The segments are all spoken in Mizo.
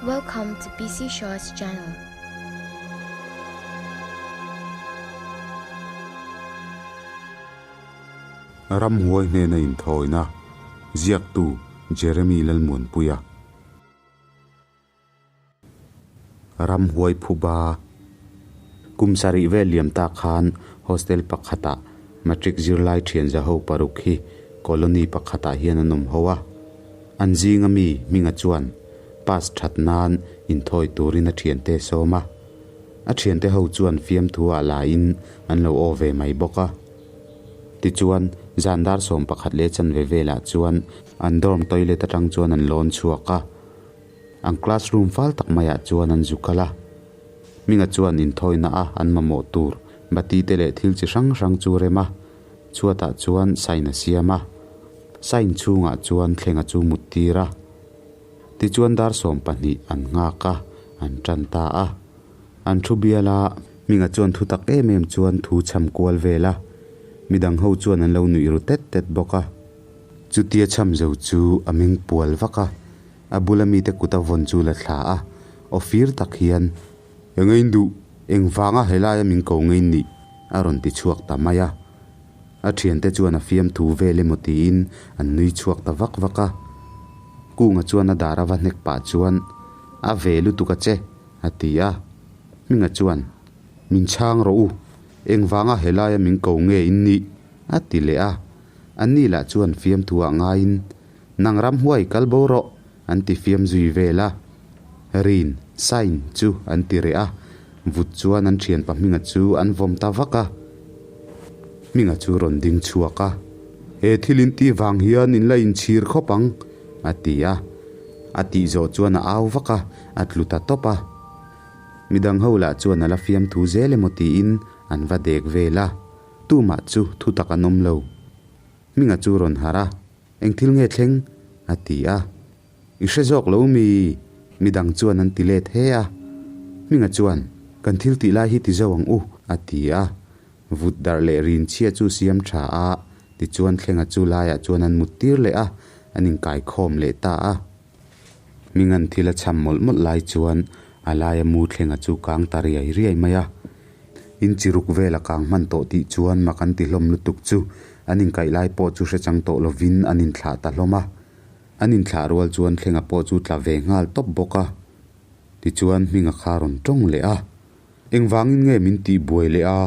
Welcome to PC Shaw's channel. Ramhuai hnena inthawina ziaktu Jeremy Lalmuanpuia. Ramhuai phuba Kum sarih vel liam tak khan hostel pakhatah matric zirlai thian zaho paruk hi colony pakhatah hian an awm ho a. An zinga mi hminga chuan pass that nan inthawi turin a thiante a sawm a. A thiante ho chuan fiamthu ah laiin an lo aw ve mai bawk a. Tichuan, zan dar 11 leh chanve velah chuan an dorm toilet atang chuan an lawn chhuak a. An classroom fal tak maiah chuan an zu kal a. Hminga chuan inthawina a an mamawh tur bati te leh thil chi hrang hrang chu rem a, chhuatah chuan sign a siam a. Sign chhungah chuan thlenga chu mut tir a. Tichuan dar 12 an nghak a, an tan ta a. An thu bial a, Hminga chuan thu tak em em chuan thu chham kual vel a. Midang ho chuan an lo nuih ru tet tet bawk a. Chutia chham zo chu a meng pual vak a. A bula mite kut a vawn chu la thla a, aw fir tak hian, Eng a induh? Eng vanga helaia min ko ngei nih? a rawn ti chhuak ta mai a. A thiante chuan a fiamthu vel emaw tiin an nui chhuak ta vak vak a. Kunga chuan a dar a va hnek pah chuan, A ve lutuk a che, a ti a. Hminga chuan, Min chhang rawh u, eng vanga helaia min ko nge in nih? a ti leh a. Anni lah chuan fiamthu ah ngaiin, Nang ramhuai kal bo rawh, an ti fiam zui vel a. Rin, sign, chu an ti reh a, vut chuan an thianpa Hminga chu an vawm ta vak a. Hminga chu rawn ding chhuak a, He thil in tih vang hian in la inchhir khawp ang, a ti a. A tih zawh chuan a au vak a, a tlu ta tawp a. Midang ho lah chuan a la fiam thu zel emaw tiin an va dek vel a, tumah chu thutak an awm lo. Hminga chu rawn harh a. Eng thil nge thleng? a ti a. I hre zawk lo mi? Midang chuan an ti let he a. Hminga chuan, Kan thil tih lai hi ti zo ang u, a ti a. Vut darh leh rin chhia chu siam tha a, tichuan thlenga chu laiah chuan an mut tir leh a, an inkaikhawm leh ta a. Hminga'n thil a chham mawlh mawlh lai chuan a laia mu thlenga chu kang ta riai riai mai a. In chi ruk vel a kang hman tawh tih chuan mak an ti hlawm lutuk chu an inkaih lai pawh chu hre chang tawh lovin an inthlah ta hlawm a. An inthlah rual chuan thlenga pawh chu tla ve nghal tawp bawk a. Tichuan Hminga kha rawn tawng leh a. Engvangin nge min tih buai leh a,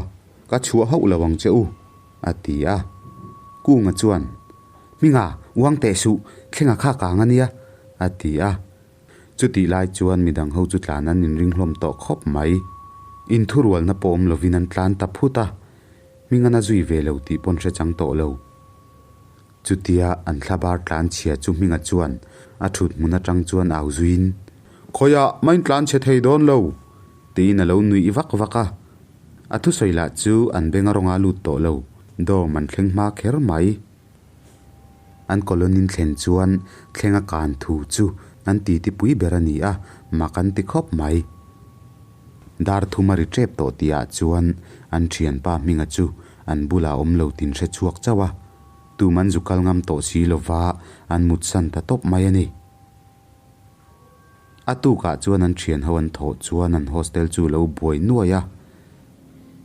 ka chhuah hauh lo ang che u, a ti a. Kunga chuan, Hminga, uang teh suh, thlenga kha kang a nia, a ti a. Chutih lai chuan midang ho chu tlan an inring hlawm tawh khawp mai. Inthurualna pawh awm lovin an tlan ta phut a, Hmingan a zui ve lo tih pawn hre chang tawh lo. Chutia an thlabar tlan chhia chu Hminga chuan a thut hmun atang chuan au zuiin, Khawiah main tlan chhe thei dawn lo! tiin a lo nuih vak vak a. A thusawi lah chu an beng a rawnga lut tawh lo, dorm an thleng hma kher mai. An colony thlen chuan thlenga kan thu chu an titi pui ber a ni a, mak an ti khawp mai. Dar thum a ri tep tawh tihah chuan an thianpa hminga chu an bulah awm lo tin hre chhuak chauh a, tum an zu kal ngam tawh si lova an mutsan ta tawp mai a ni. A tukah chuan an thian ho an thawh chuan an hostel chu lo buai nuai a.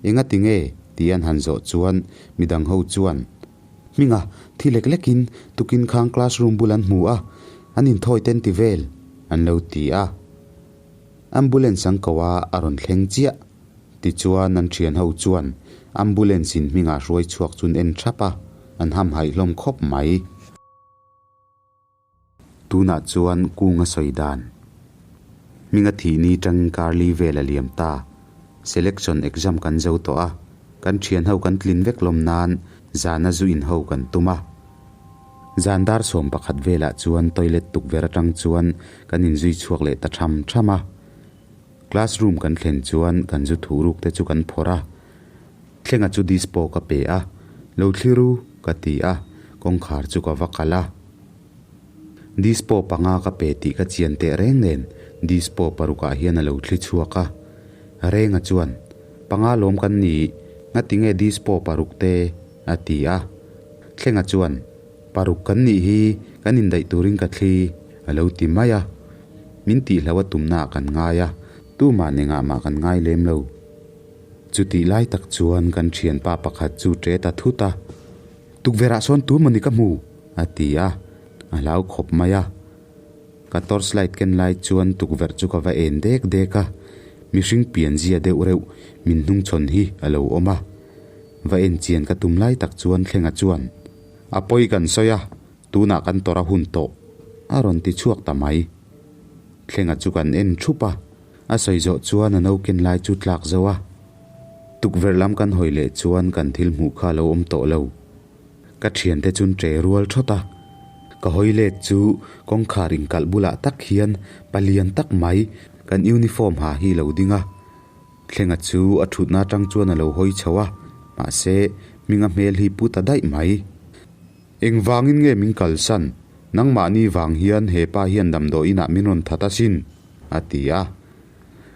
Enga ti nge? tih an han zawh chuan midang ho chuan, Hminga, thi lek lekin tukin khang classroom bul an hmu a, an inthawi ten ti vel, an lo ti a. Ambulance an ko a, a rawn thleng chiah. Tichuan an thian ho chuan ambulance in hminga hruai chhuak chu an en thap a, an hamhaih hlawm khawp mai. Tunah chuan kung a sawi dan. Hminga thih ni tangin karli vel a liam ta. Selection exam kan zo tawh a, kan thian ho kan tlin vek lawm nan zana zu in ho kan tum a. Zan dar 11 velah chuan toilet tukverh atang chuan kan inzui chhuak leh ta tham tham a. Classroom kan thlen chuan kan zu thuruk te chu kan phawrh a. Thlenga chu dispo ka pe a, lo thlir u ka ti a, kawngkhar chu ka va kal a. Dispo panga ka pe tih ka chian teh reng nen dispo parukah hian a lo thli chhuak a. Renga chuan, Panga lawm kan ni, ngati nge dispo paruk te? a ti a. Thlenga chuan, Paruk kan nih hi, kan indaih turin ka thli, a lo ti mai a. Min tihlo a tumna ah kan ngai a, tumah nengah mah kan ngai lem lo. Chutih lai tak chuan kan thianpa pakhat chu ṭe ta thut a, Tukverh ah sawn tu mawni ka hmu? a ti a, a hlau khawp mai a. Ka torch light ken lai chuan tukverh chu ka va en dek dek a, mihring pian zia deuh reuh min hnungchhawn hi a lo awm a. Va en chian ka tum lai tak chuan Thlenga chuan, A pawi kan sawi a, tunah kan tawrh a hun tawh, a rawn ti chhuak ta mai. Thlenga chu kan en thup a, a sawi zawh chuan a no ken lai chu tlak zo a. Tukverh lam kan hawi leh chuan kan thil hmuh kha a lo awm tawh lo. Ka thiante chun ṭe rual ṭhawt a. Ka hawi let chu kawngkhar inkalh bulah tak hian palian tak mai kan uniform ha hi lo ding a. Thlenga chu a ṭhutna aṭang chuan a lo hawi chho a, mahse hminga hmel hi pu ta daih mai. Engvangin nge min kalsan? Nangmahni vang hian he pa hian damdawi inah min rawn that asin, a ti a.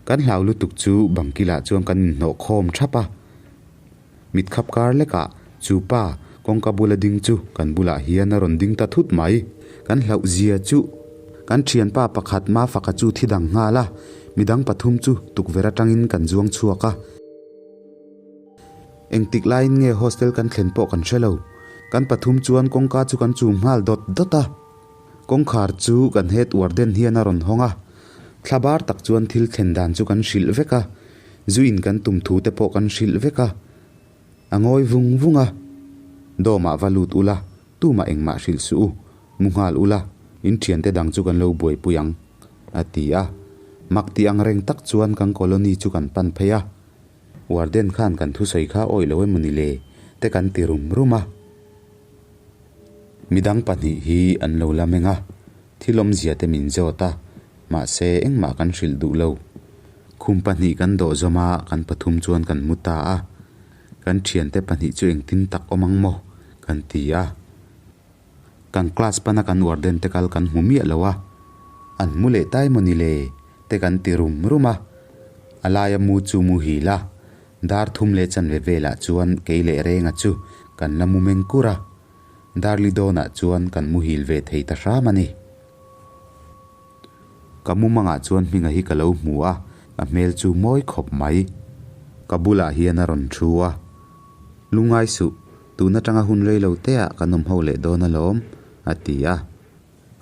Kan hlau lutuk chu bangkilah chuan kan inhnawh khawm ṭhap a. Mit khap kar lekah chu pa kawngka bula ding chu kan bulah hian a rawn ding ta thut mai. Kan hlauh zia chu kan thianpa pakhat Mafaka chu thi dang nghal a, midang pathum chu tukverh atangin kan zuang chhuak a. Engtik laiin nge hostel kan thlen pawh kan hre lo. Kan pathum chuan kawngka chu kan chum nghal dawt dawt a. Kawngkhar chu kan head warden hian a rawn hawng a. Thla bar tak chuan thil thlen dan chu kan hrilh vek a. Zu in kan tum thu te pawh kan hrilh vek a. A ngawi vung vung a. Dawmah va lut ula, tumah engmah hrilh suh u, mu nghal ula, in thiante dang chu kan lo buaipui ang, a ti a. Mak tih ang reng tak chuan kan colony chu kan pan phei a. Warden khan kan thusawi kha awih lo emaw ni le? te kan ti rum rum a. Midang pahnih hi an lo la meng a, thil awmzia te min zawt a, mahse engmah kan hrilh duh lo. Khum pahnih kan dawh zawm a, kan pathum chuan kan mu ta a. Kan thiante pahnih chu engtin tak awm ang maw? kan ti a. Kan class pana kan warden te kal kan hmu miah lo a, an mu leh tai maw ni le? te kan ti rum rum a. A laia mu chu mu hil a, dar thum leh chanve velah chuan kei leh Renga chu kan la mu meng kur a. Darli dawnah chuan kan muhil ve thei ta hram a ni. Ka mumangah chuan hminga hi ka lo hmu a, a hmel chu mawi khawp mai. Ka bulah hian a rawn thu a. Lungai suh, tun atanga hun rei lo te ah kan awm ho leh dawn alawm, a ti a.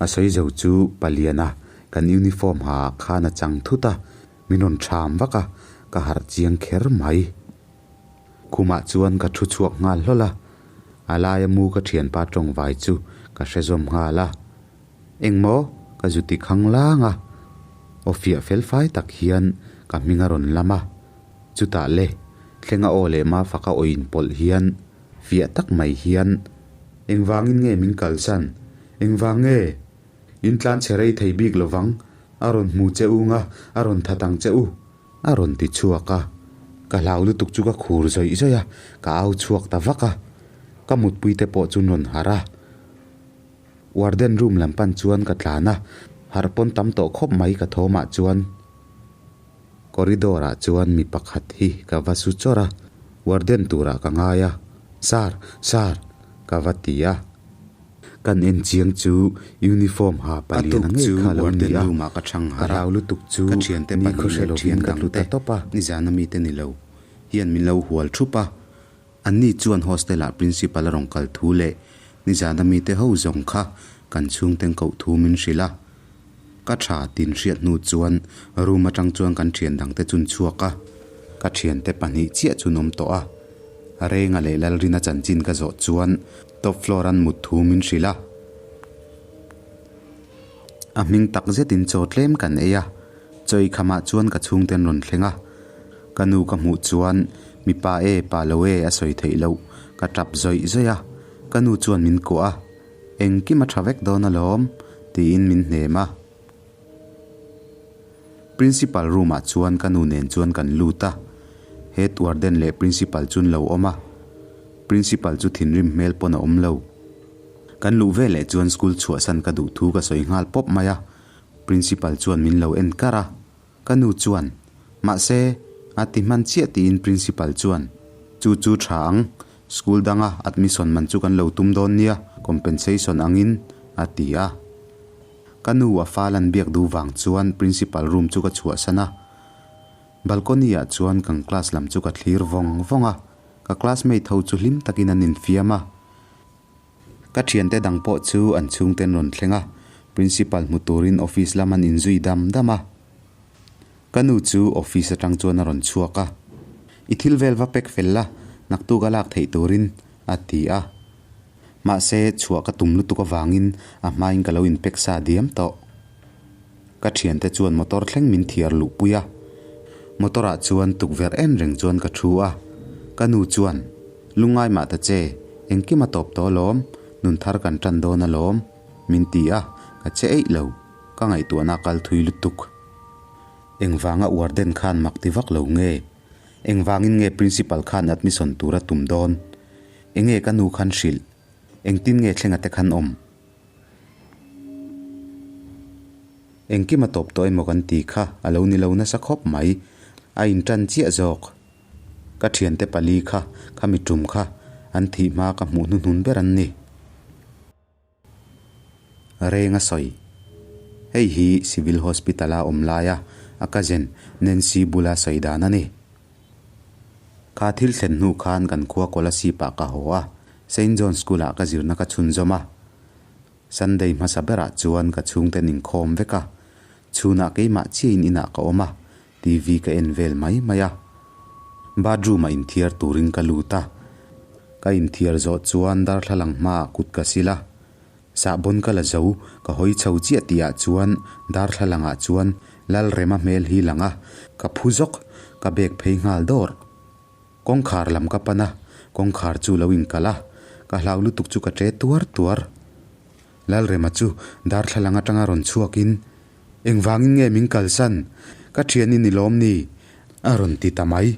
A sawi zo chu Paliana kan uniform ha ah khan a chang thut a, min rawn ṭham vak a, ka harh chiang kher mai. Khumah chuan ka thu chhuak nghal hlawl a, a laia mu ka thianpa tawngvai chu ka hre zawm nghal a. Engmaw? Ka zu ti khang lang a, aw fiah fel fai tak hian ka hming a rawn lam a. Chutah le, thlenga aw leh Mafaka aw inpawlh hian fiah tak mai hian, Engvangin nge min kalsan? Engvang nge? In tlan chhe rei thei bik lovang, a rawn hmu che u nga, a rawn that ang che u. A rawn ti chhuak a, ka hlau lutuk chu ka khur zawih zawih a, ka au chhuak ta vak a. Ka mutpui te pawh chu an rawn harh a. Warden room lam pan chuan ka tlan a, harh pawn tam tawh khawp mai ka thawmah chuan corridor ah chuan mi pakhat hi ka va su chawrh a, warden turah ka ngai a, Sir, sir, ka va ti a. Kan en chiang chu uniform ha palian a ngei kha lo ni a, ka hlau lutuk chu ni khaw hre lovin ka tlu ta tawp a. Nizan ami te ni lo hian min lo hual thup a, Anni chuan hostel ah principal a rawn kal thu leh nizan ami te ho zawng kha kan chhungten koh thu min hrilh a. Ka tha tin hriat hnu chuan room atang chuan kan thian dang te chun chhuak a, ka thiante pahnih chiah chu an awm tawh a. Renga leh Lalrina chanchin ka zawh chuan top floor an mut thu min hrilh a. A hming tak zetin chaw tlem kan ei a, chaw ei khamah chuan ka chhungten rawn thleng a. Ka nu ka hmuh chuan mipa e pa lo e a sawi theih loh, ka tap zawih zawih a, ka nu chuan min kuah a, engkim a tha vek dawn alawm tiin min hnem a. Principal room ah chuan ka nu nen chuan kan lut a, head warden leh principal chu an lo awm a, principal chu thinrim hmel pawn a awm lo. Kan luh veleh chuan school chhuahsan ka duh thu ka sawi nghal pawp mai a, principal chuan min lo en kar a. Ka nu chuan, Mahse, a ti hman chiah tiin Principal chuan, Chu chu tha ang, school danga admission man chu kan lo tum dawn nia, compensation angin, a ti a. Ka nu a fal an biak duh vang chuan principal room chu ka chhuahsan a. Balcony ah chuan kan class lam chu ka thlir vawng vawng a, ka classmate ho chu hlim takin an infiam a. Ka thiante dang pawh chu an chhungte an rawn thleng a, principal hmu turin office lam an inzui dam dam a. Ka nu chu office atang chuan a rawn chhuak a, I thil vel va pack fel la, naktuk a lak theih turin, a ti a. Mahse, chhuah ka tum lutuk avangin a hmain ka lo in pack sa diam tawh. Ka thiante chuan motor thleng min thiar luhpui a, motor ah chuan tukverh en reng chuan ka thu a, ka nu chuan, Lungngai mah ta che, engkim a tawp tawh alawm, nun thar kan tan dawn alawm, min ti a, ka che eih lo, ka ngaihtuahna a kal thui lutuk. Engvanga warden khan mak ti vak lo nge? Engvangin nge principal khan admission tur a tum dawn? Enge ka nu khan hrilh? Engtin nge thlenga te khan awm? Engkim a tawp tawh emaw kan ti kha a lo ni lo nasa khawp mai, a intan chiah zawk. Ka thiante pali kha khami tum kha an thih hma ka hmuh hnuhnun ber an ni. Reng a sawi. Hei hi Civil Hospital a awm laia a cousin Nancy bula sawi dan a ni. Kha thil thlen hnu khan kan khua Kolasib ah ka haw a, Saint John School ah ka zirna ka chhunzawm a. Sunday hmasa berah chuan ka chhungten inkhawm vek a, chhunah keimah chiahin inah ka awm a, TV ka en vel mai mai a. Bathroom ah inthiar turin ka lut a, ka inthiar zawh chuan darthlalang hmaah kut ka sil a, sahbawn ka la zo, ka hawi chho chiah tihah chuan darthlalang ah chuan Lalrema hmel hi lang a, ka phu zawk, ka bag phei nghal dawr. Kawngkhar lam ka pan a, kawngkhar chu lo inkalh a, ka hlau lutuk chu ka ṭe tuar tuar. Lalrema chu darthlalang atanga rawn chhuakin, Engvangin nge min kalsan? Ka ṭhian i ni lawm ni? a rawn ti ta mai.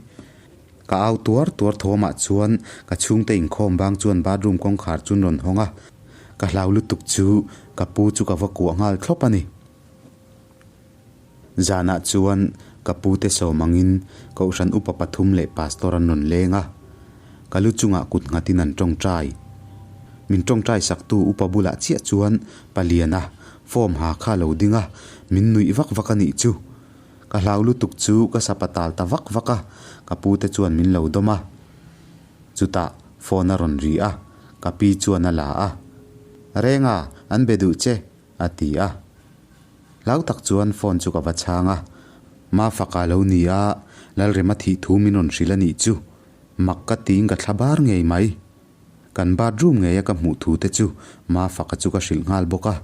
Ka au tuar tuar thawmah chuan ka chhungte inkhawm bang chuan bathroom kawngkhar chu an rawn hawng a, ka hlau lutuk chu ka pu chu ka va kuah nghal thlawp a ni. Zanah chuan ka pute sawm angin Kohhran upa pathum leh Pastor an rawn leng a, ka lu chungah kut nghatin an tawngtai. Min tawngtai saktu upa bulah chiah chuan Paliana form ha kha a lo ding a, min nuih vak vak a nih chu. Ka hlau lutuk chu ka sapa tal ta vak vak a, ka pute chuan min lo dawm a. Chutah phone a rawn ri a, ka pi chuan a la a. Renga, an be duh che, a ti a. Hlau tak chuan phone chu ka va chhang a, Mafaka lo ni a, Lalrema thih thu min rawn hrilh a nih chu. Mak ka tiin ka thla bar ngei mai. Kan bathroom ngeia ka hmuh thu te chu Mafaka chu ka hrilh nghal bawk a.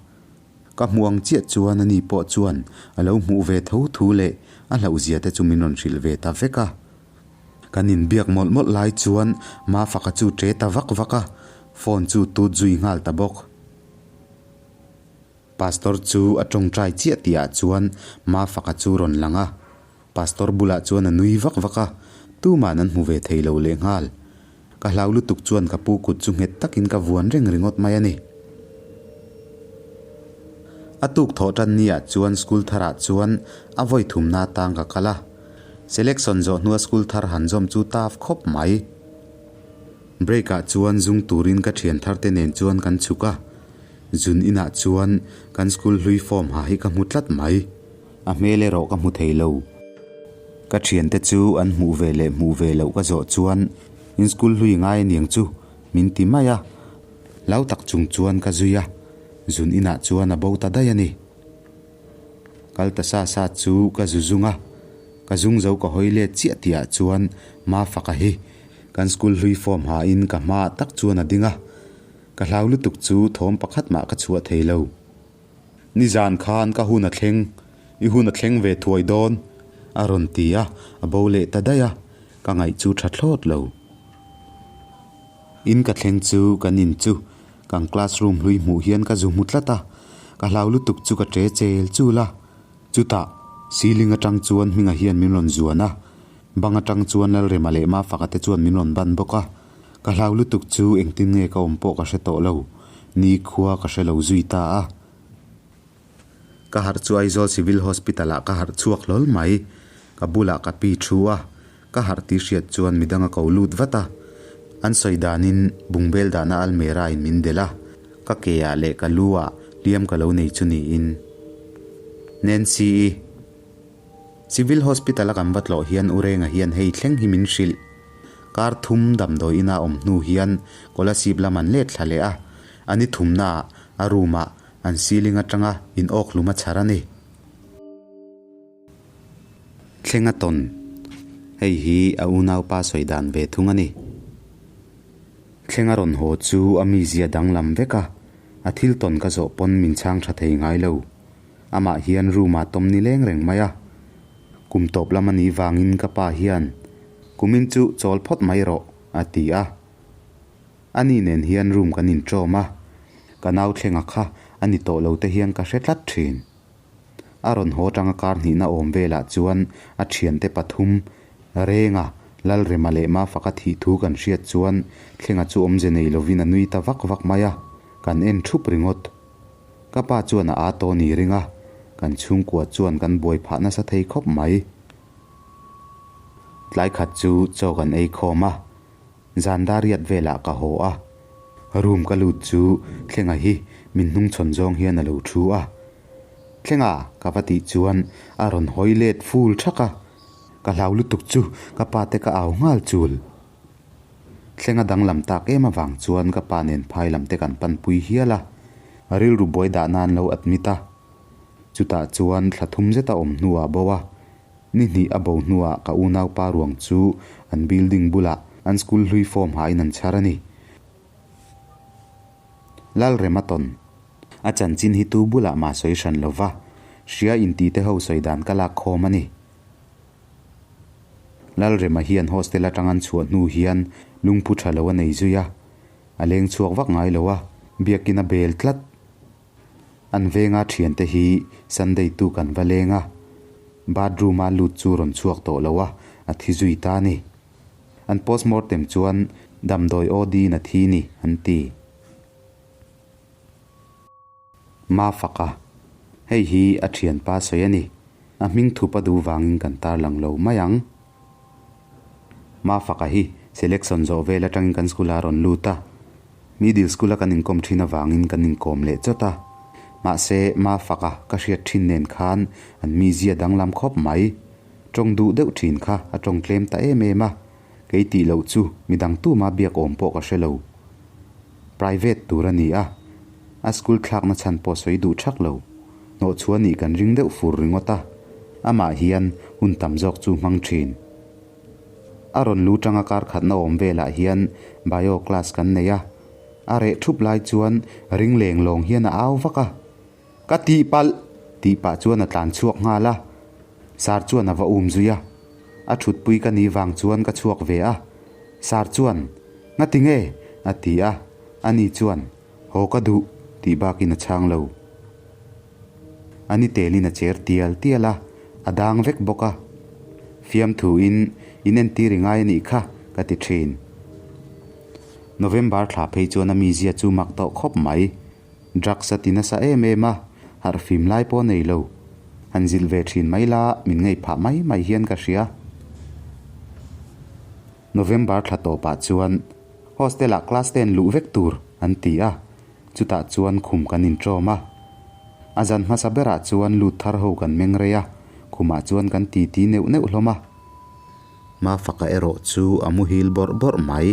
Ka hmuh ang chiah chuan ani pawh chuan a lo hmuh ve tho thu leh a hlauhzia te chu min rawn hrilh ve ta vek a. Kan inbiak mawlh mawlh lai chuan Mafaka chu ṭe ta vak vak a, phone chu tut zui nghal ta bawk. Pastor chu a tawngtai chiah tih ah chuan Mafaka chu rawn lang a, Pastor bulah chuan a nui vak vak a, tuman an hmu ve thei lo lehnghal. Ka hlau lutuk chuan ka pu kut chu nghet takin ka vuan reng ringawt mai a ni. A tuk thawh tan ni ah chuan school thar ah chuan a vawi thumna atang ka kal a, selection zawh hnua school thar han zawm chu tough khawp mai. Break ah chuan zung turin ka thian thar te nen chuan kan chhuk a, Zun inah chuan kan school hlui form ha hi ka hmu tlat mai. A hmel erawh ka hmu thei lo. Ka thiante chu an hmuh ve leh hmuh ve loh ka zawh chuan in school hlui ngai aniang chu min ti mai a. Hlau tak chung chuan ka zui a, zun inah chuan a bo ta daih a ni. Kal ta sa sa chu ka zu zung a, ka zung zo ka hawi let chiah tihah chuan Mafaka hi kan school hlui form ha in ka hmaah tak chuan a ding a. Ka hlau lutuk chu thawm pakhat mah ka chhuah thei lo. Nizan khan ka hun a thleng, i hun a thleng ve thuai dawn, a rawn ti a, a bo leh ta daih a, ka ngaih chu tha thlawt lo. In ka thleng chu kan in chu kan classroom hlui hmuh hian ka zu hmu tlat a, ka hlau lutuk chu ka ṭe chel chul a. Chutah, ceiling atang chuan Hminga hian min rawn zuan a, bang atang chuan Lalrema leh Mafaka te chuan min rawn ban bawk a. Ka hlau lutuk chu engtin nge ka awm pawh ka hre tawh lo, ni khua ka hre lo zui ta a. Ka harh chu Aizawl Civil Hospital ah ka harh chhuak hlawl mai. Ka bulah ka pi thu a, ka harh tih hriat chuan midang a ko lut vat a. An sawi danin bungbel dahna almera in min delh a, ka ke ah leh ka lu ah hliam ka lo nei chu niin. Nancy-i. Civil Hospital a kan va tlawh hian U Renga hian hei thleng hi min hrilh. Kar thum damdawi ina awm hnu hian Kolasib lam an let thla leh a, a ni thumnaah a room ah an ceiling atanga in awk hlum a chhar a ni. Thlenga tawn, Hei hi a unaupa sawi dan ve thung a ni. Thlenga rawn haw chu a mizia danglam vek a, a thil tawn ka zawh pawn min chhang tha thei ngai lo. Amah hian room ah tawm ni leng reng mai a. Kum tawp lam a nih vangin ka pa hian, Kumin chu chawl phawt mai rawh, a ti a. Ani nen hian room kan inṭawm a, ka nau thlenga kha a ni tawh lo te hian ka hre tlat ṭhin. A rawn haw tanga kar hnihna awm velah chuan a thiante pathum Renga, Lalrema leh Mafaka thih thu kan hriat chuan Thlenga chu awmze nei lovin a nui ta vak vak mai a, kan en thup ringawt. Ka pa chuan a aa tawh ni ring a, kan chhungkua chuan kan buai phah nasa thei khawp mai. Tlai khat chu chaw kan ei khawm a, zan dariat velah ka haw a, room ka lut chu Thlenga hi min hnungchhawn zawng hian a lo thu a. Thlenga ka va tih chuan a rawn hawi let ful thak a, ka hlau lutuk chu ka pa te ka au nghal chul. Thlenga danglam tak em avang chuan ka pa nen phai lam te kan panpui hial a, rilru buai dah nan lo admit a. Chutah chuan thla thum zet a awm hnuah bo a, ni hnih a bo hnuah ka unaupa ruang chu an building bulah an school hlui form hain an chhar a ni. Lalrema tawn. A chanchin hi tu bulah mah sawi hran lo va, hria inti te ho sawi dan ka lak khawm a ni. Lalrema hian hostel atang an chhuah hnu hian lungphu tha lo a nei zui a, a leng chhuak vak ngai lo a, biakin a bel tlat. An venga thiante hi Sunday tu kan va leng a, bathroom a lut chu rawn chhuak tawh lo a, a thi zui ta a ni. An postmortem chuan damdawi OD in a thi ni an ti. Mafaka, Hei hi a thianpa sawi a ni. A hming thup a duh vangin kan tarlang lo mai ang. Mafaka hi selection zawh vel atangin kan school ah a rawn lut a. Middle school a kan inkawm thin avangin kan inkawm leh chawt a. Mahse Mafaka ka hriat thin nen khan an mizia danglam khawp mai. Tawng duh deuh thin kha a tawng tlem ta em em a, kei tih loh chu midang tuma biak awm pawh ka hre lo. Private tur a ni a, a school thlakna chhan pawh sawi duh thak lo. Hnawhchhuah nih kan ring deuh fur ringawt a, amah hian hun tam zawk chu hmang thin. A rawn lu tanga kar khatna awm velah hian bio class kan nei a, a reh thup lai chuan ring leng lawng hian a au vak a. Ka tihpalh! tih pah chuan a tlan chhuak nghal a, Sar chuan a va um zui a. A thutpui ka nih vang chuan ka chhuak ve a. Sar chuan, Ngati nge? a ti a, ani chuan, Haw ka duh, tih bakin a chhang lo. Ani telin a cher tial tial a, a dang vek bawk a. Fiamthuin, In entir i ngai a nih kha, ka ti thin. November thla phei chuan a mizia chu mak tawh khawp mai. Drugs a ti nasa em em a, harh fim lai pawh nei lo. Han zilh ve thin mai la, min ngaih phah mai mai hian ka hria. November thla tawpah chuan hostel ah class ten luh vek tur an ti a, chutah chuan khum kan inṭawm a. A zan hmasa berah chuan lut thar ho kan meng rei a, khumah chuan kan titi neuh neuh hlawm a. Mafaka erawh chu a muhil bawrh bawrh mai.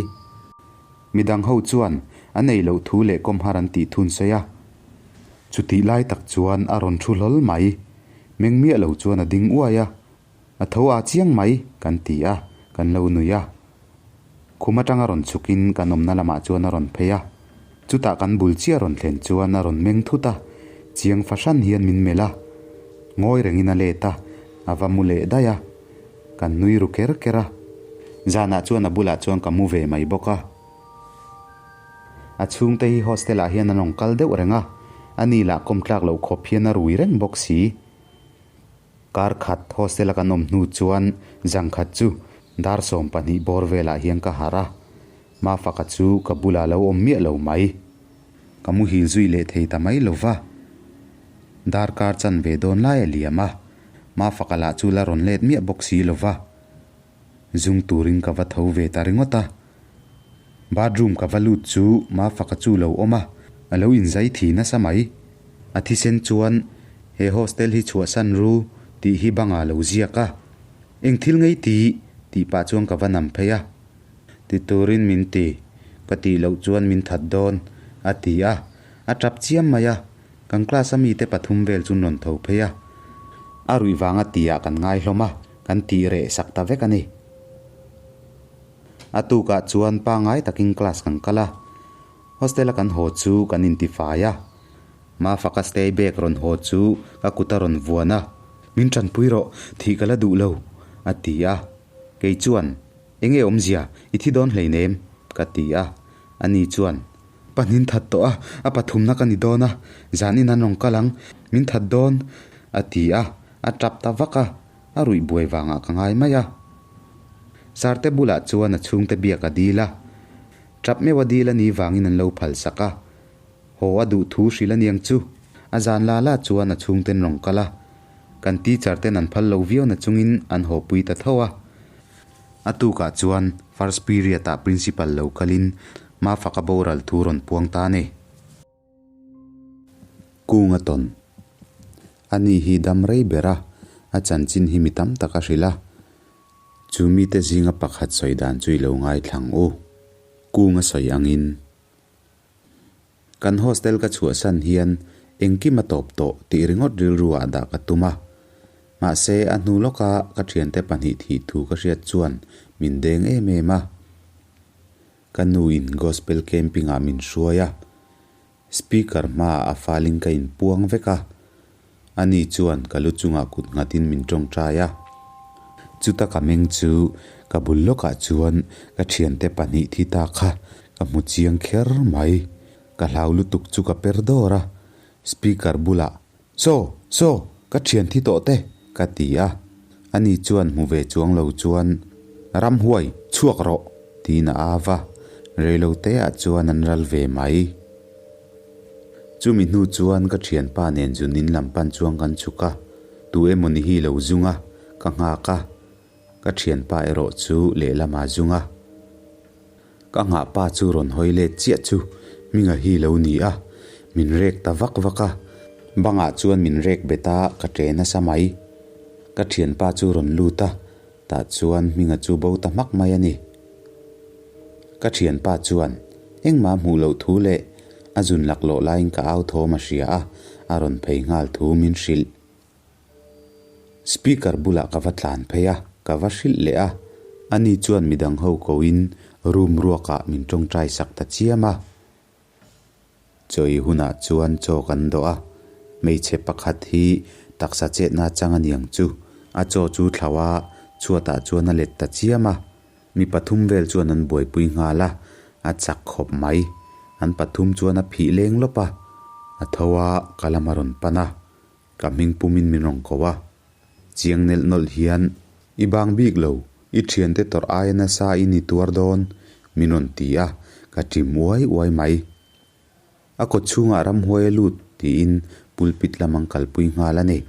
Midang ho chuan a nei loh thu leh kawm har an tih thun sawi a. Chutih lai tak chuan a rawn thu hlawl mai. Meng miah lo chuan a ding uai a. A tho a chiang mai kan ti a, kan lo nui a. Khum atanga rawn chhukin kan awmna lamah chuan a rawn phei a. Chutah kan bul chiah rawn thlen chuan a rawn meng thut a, chiang fahran hian min melh a. Ngawi rengin a let a, a va mu leh daih a. Kan nui ru ker ker a. Zanah chuan a bulah chuan ka mu ve mai bawk a. A chhungte hi hostel ah hian an rawn kal deuh reng a, a ni lah kawm tlak loh khawp hian a rui reng bawk si. Kar khat hostel a kan awm hnu chuan zang khat chu dar 12 bawr velah hian ka harh a, Mafaka chu ka bulah lo awm miah lo mai. Ka muhil zui leh thei ta mai lo va. Darkar chanve dawn lai a liam a, Mafaka lah chu la rawn let miah bawk si lo va. Zung turin ka va tho ve ta ringawt a. Bathroom ka va lut chu Mafaka chu lo awm a, a lo inzai thi nasa mai. A thisen chuan He hostel hi chhuahsan ru tih hi bangah lo ziak a. Eng thil ngei ti? tih pah chuan ka va nam phei a. Ti turin min ti, ka tih loh chuan min that dawn, a ti a. A tap chiam mai a, kan class a mite pathum vel chu an rawn tho phei a. A ruih vanga tihah kan ngai hlawm a, kan tih reh sak ta vek a ni. A tukah chuan pangngai takin class kan kal a. Hostel a kan haw chu kan intifai a. Mafaka stay bag rawn haw chu ka kut a rawn vuan a, Min tanpui rawh, thih ka la duh lo, a ti a. Kei chuan, Enge awmzia, i thi dawn hleinem, ka ti a. Ani chuan, Pahnin that tawh a, a pathumna ka ni dawn a, zanin an rawn kal ang, min that dawn, a ti a, a tap ta vak a, a ruih buai vangah ka ngai mai a. Sarte bulah chuan a chhungte biak a dil a, tap meuh a dil a ni vangin an lo phal sak a. Haw a duh thu hrilh aniang chu. A zan la la chuan a chhungten rawn kal a. Kan teacher ten an phal lo viau na chungin an haw pui ta tho a. A tukah chuan first period ah principal lo kalin Mafaka boral thu rawn puang ta a ni. Kunga tawn. Ani hi dam rei ber a, a chanchin hi mi tam tak a hrilh a. Chu mite zinga pakhat sawi dan chu i lo ngaithlang u. Kunga sawi angin. Kan hostel ka chhuahsan hian engkim a tawp tawh tih ringawt rilru ah dah ka tum a. Mahse a hnu lawka ka thiante pahnih thih thu ka hriat chuan min deng em em a. Ka nu in gospel camping ah min hruai a. Speaker hmaah a falin ka inpuang vek a. Ani chuan ka lu chungah kut nghatin min tawngtai a. Chuta ka meng chu ka bul lawkah chuan ka thiante pahnih thi ta kha ka hmu chiang kher mai. Ka hlau lutuk chu ka per dawr a, speaker bulah, Saw! Saw! Ka thian thi tawh te! ka ti a. Ani chuan hmu ve chuang lo chuan, Ramhuai, chhuak rawh! tiin a au va, reiloteah chuan an ral ve mai. Chumi hnu chuan ka thianpa nen zun in lam pan chuan kan chhuk a, tu emaw ni hi lo zung a, ka nghak a, ka thianpa erawh chu lehlam ah zung a. Ka nghah pa chu rawn hawi let chiah chu Hminga hi lo ni a, min rek ta vak vak a, bangah chuan min rek bet a, ka ṭe nasa mai. Ka thianpa chu rawn lut a, tah chuan Hminga chu bo ta hmak mai a ni. Ka thianpa chuan engmah hmuh loh thu leh a zun laklawh laiin ka au thawm a hria a, a rawn phei nghal thu min hrilh. Speaker bulah ka va tlan phei a, ka va hrilh leh a, ani chuan midang ho koin room ruakah min tawngtai sak ta chiam a. Chawi hunah chuan chaw kan dawh a, hmeichhe pakhat hi taksa chetna chang aniang chu a chaw chu thlauh a, chhuatah chuan a let ta chiam a. Mi pathum vel chuan an buaipui nghal a, a chak khawp mai. An pathum chuan a phih leng lawp a, a tho a, ka lam a rawn pan a, ka hming pumin min rawn ko a. Chiang nelh nawlh hian, I bang bik lo, i thiante tawrh aia nasa i ni tuar dawn, min rawn ti a, ka ṭim uai uai mai. A kawt chhungah ramhuai a lut tiin pulpit lam an kalpui nghal a ni.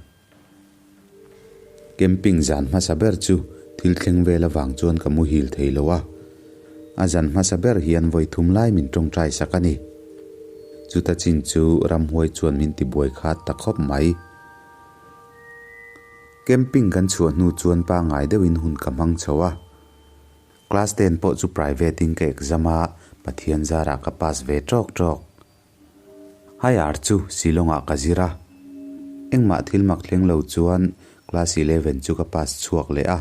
Camping zan hmasa ber chu thil thleng vel avang chuan ka muhil thei lo a. A zan hmasa ber hian vawi thum lai min tawngtai sak a ni. Chuta chin chu ramhuai chuan min tibuai khat ta khawp mai. Camping kan chhuah hnu chuan pangngai deuhin hun ka hmang chho a. Class ten pawh chu private in ka exam a, Pathian zarah ka pass ve tawk tawk. Higher chu Shillong ah ka zir a. Engmah thil mak thleng lo chuan class 11 chu ka pass chhuak leh a.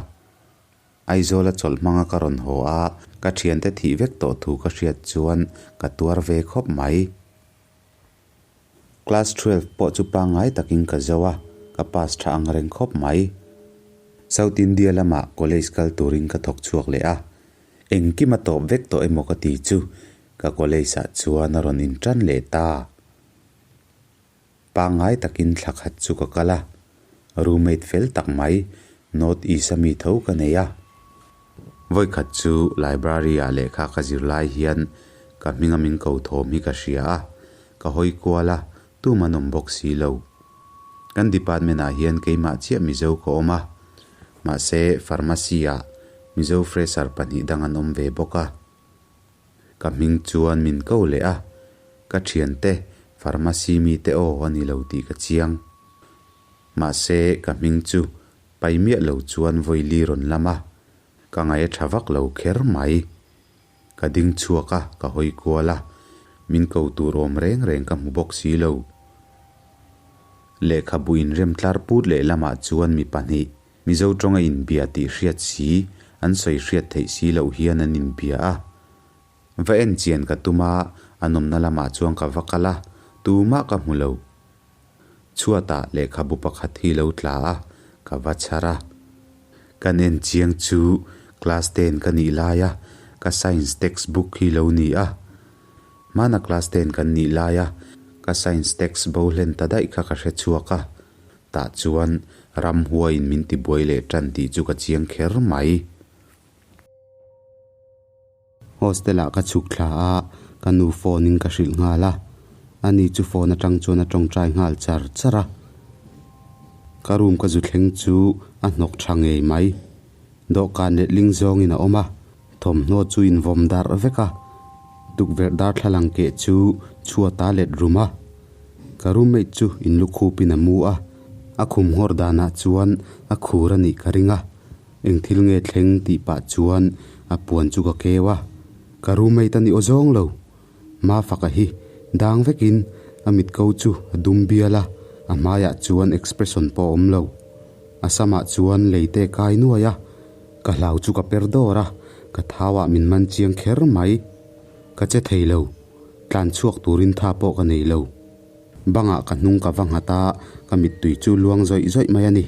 Aizawl a chawlh hmanga ka rawn haw a, ka thiante thih vek tawh thu ka hriat chuan ka tuar ve khawp mai. Class 12 pawh chu pangngai takin ka zo a, ka pass tha ang reng khawp mai. South India lamah college kal turin ka thawk chhuak leh a, engkim a tawp vek tawh emaw ka ti chu ka college ah chuan a rawn intan leh ta. Pangngai takin thla khat chu ka kal a, roommate fel tak mai North East a mi tho ka nei a. Vawikhat chu library ah lehkha ka zir lai hian ka hminga min ko thawm hi ka hria a, ka hawi kual a, tum an awm bawk si lo. Kan department ah hian keimah chiah Mizo ka awm a, mahse pharmacy ah Mizo fresher pahnih dang an awm ve bawk a. Ka hming chuan min ko leh a, ka thiante pharmacy mite aw a ni lo tih ka chiang. Mahse, ka hming chu pai miah lo chuan vawi li rawn lam a, ka ngaih a tha vak lo kher mai. Ka ding chhuak a, ka hawi kual a, min ko tur awm reng reng ka hmu bawk si lo. Lehkhabu inrem tlar put lehlamah chuan mi pahnih, Mizo tawnga inbia tih hriat si, an sawi hriat theih si loh hian an inbia a. Va en chian ka tum a, a nawmna lamah chuan ka va kal a, tumah ka hmu lo. Chhuatah lehkhabu pakhat hi lo tla a, ka va chhar a. Kan en chiang chu class ten ka nih laia ka science text book hi lo ni a. Hmana class ten kan nih laia ka science text bo hlen ta daih kha ka hre chhuak a. Tah chuan ramhuaiin min tibuai leh tan tih chu ka chiang kher mai. Hostel ah ka chhuk thla a, ka nu phone in ka hrilh nghal a, ani chu phone atang chuan a tawngtai nghal char char a. Ka room ka zu thleng chu a hnawk tha ngei mai. Dawhkan letling zawngin a awm a, thawmhnaw chu invawm darh vek a, tukverh darthlalang keh chu chhuat a let rum a. Ka roommate chu inlukhupin a mu a, a khum nghawr danah chuan a khur a nih ka ring a. Eng thil nge thleng tih pah chuan a puan chu ka keu a, ka roommate a ni aw zawng lo. Mafaka hi dang vekin a mit ko chu a dum bial a, a hmaiah chuan expression pawh a awm lo. A samah chuan lei te kai nuai a, ka hlau chu ka per dawr a, ka thauah min man chiang kher mai. Ka che thei lo, tlan chhuak turin tha pawh ka nei lo. Bangah ka hnung ka va nghat a, ka mittui chu luang zawih zawih mai a ni.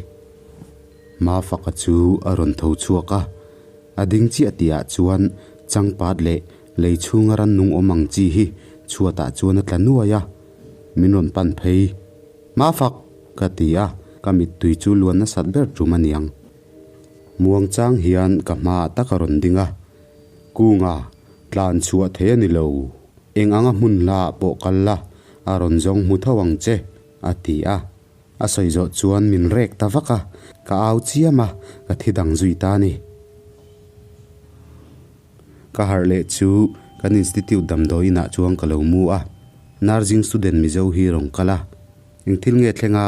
Mafaka chu a rawn tho chhuak a, a ding chiah tihah chuan changpat leh lei chhunga rannung awm ang chi hi chhuatah chuan a tla nuai a, min rawn pan phei. Mafak! ka ti a, ka mittui chu luan nasat ber tum a niang. Muang chang hian ka hmaah tak a rawn ding a, Kunga, tlan chhuah thei a ni lo. Eng anga hmun hlaah pawh kal la, a rawn zawng hmu tho ang che, a ti a. A sawi zawh chuan min rek ta vak a, ka au chiam a, ka thi dang zui ta a ni. Ka harh leh chu kan institute damdawi inah chuan ka lo mu a, nursing student Mizo hi rawn kal a, Eng thil nge thleng a,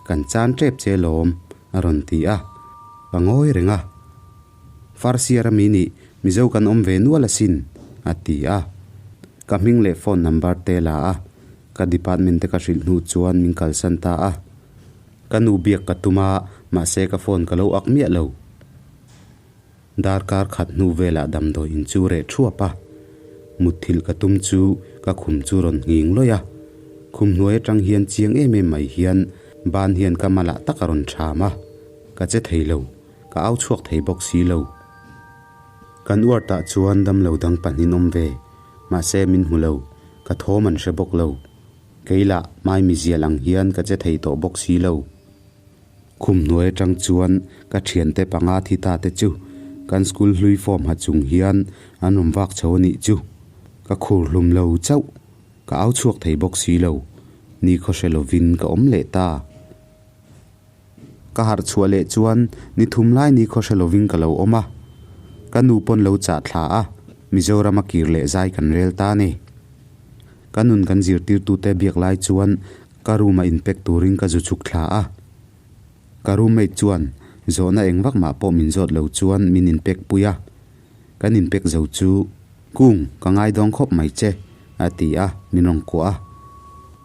kan chan tep che lawm, a rawn ti a, ka ngawi reng a. Farsiar ami nih Mizo kan awm ve nual asin, a ti a. Ka hming leh phone number te la a, Ka department te ka hrilh hnu chuan min kalsan ta a. Ka nu biak ka tum a, mahse ka phone ka lo ak miah lo. Darkar khat hnu velah damdawi in chu reh thuap a. Mutthilh ka tum chu ka khum chu rawn nghing lawih a. Khum hnuai atang hian chiang em em mai hian ban hian ka malah tak a rawn tham a. Ka che thei lo, ka au chhuak thei bawk si lo. Kan ward ah chuan damlo dang pahnin awm ve, mahse min hmu lo. Ka thawm an hre bawk lo. Kei lah Maimi zial ang hian ka che thei tawh bawk si lo. Khum hnuai atang chuan ka thiante panga thi ta te chu kan school hlui form ha chung hian an rawn vak chho a nih chu. Ka khur hlum lo chauh. Ka au chhuak thei bawk si lo. Ni khaw hre lovin ka awm leh ta. Ka harh chhuah leh chuan ni thum lai ni khaw hre lovin ka lo awm a. Ka nu pawn lo chah thla a, Mizoram a kir leh zai kan rel ta a ni. Ka nun kan zirtirtute biak lai chuan ka room a inpek turin ka zu chhuk thla a. Ka roommate chuan zawhna eng vak mah pawh min zawt lo chuan min inpek pui a. Kan inpek zo chu, Kung, ka ngaidawng khawp mai che, a ti a, min rawn kuah a.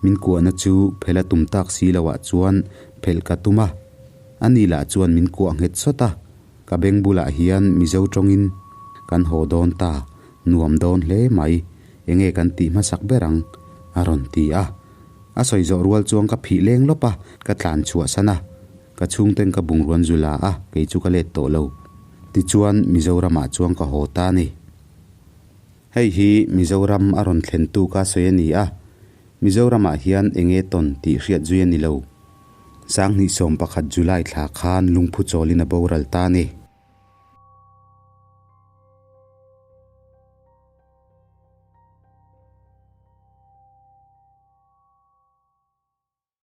Min kuahna chu phel a tum tak si loah chuan phelh ka tum a. Ani lah chuan min kuah nghet sawt a, ka beng bulah hian Mizo tawngin kan haw dawn ta, nuam dawn hle mai, enge kan tih hmasak ber ang, a rawn ti a. A sawi zawh rual chuan ka phih leng lawp a, ka tlan chhuahsan a. Ka chhungten ka bungruan zu la a, kei chu ka let tawh lo. Tichuan, Mizoramah chuan ka haw ta a ni. Hei hi Mizoram a rawn thlen tu ka sawi a ni a, Mizoramah hian eng nge tawn tih hriat zui a ni lo. 2011 July thla khan lungphu chawlin a boral ta a ni.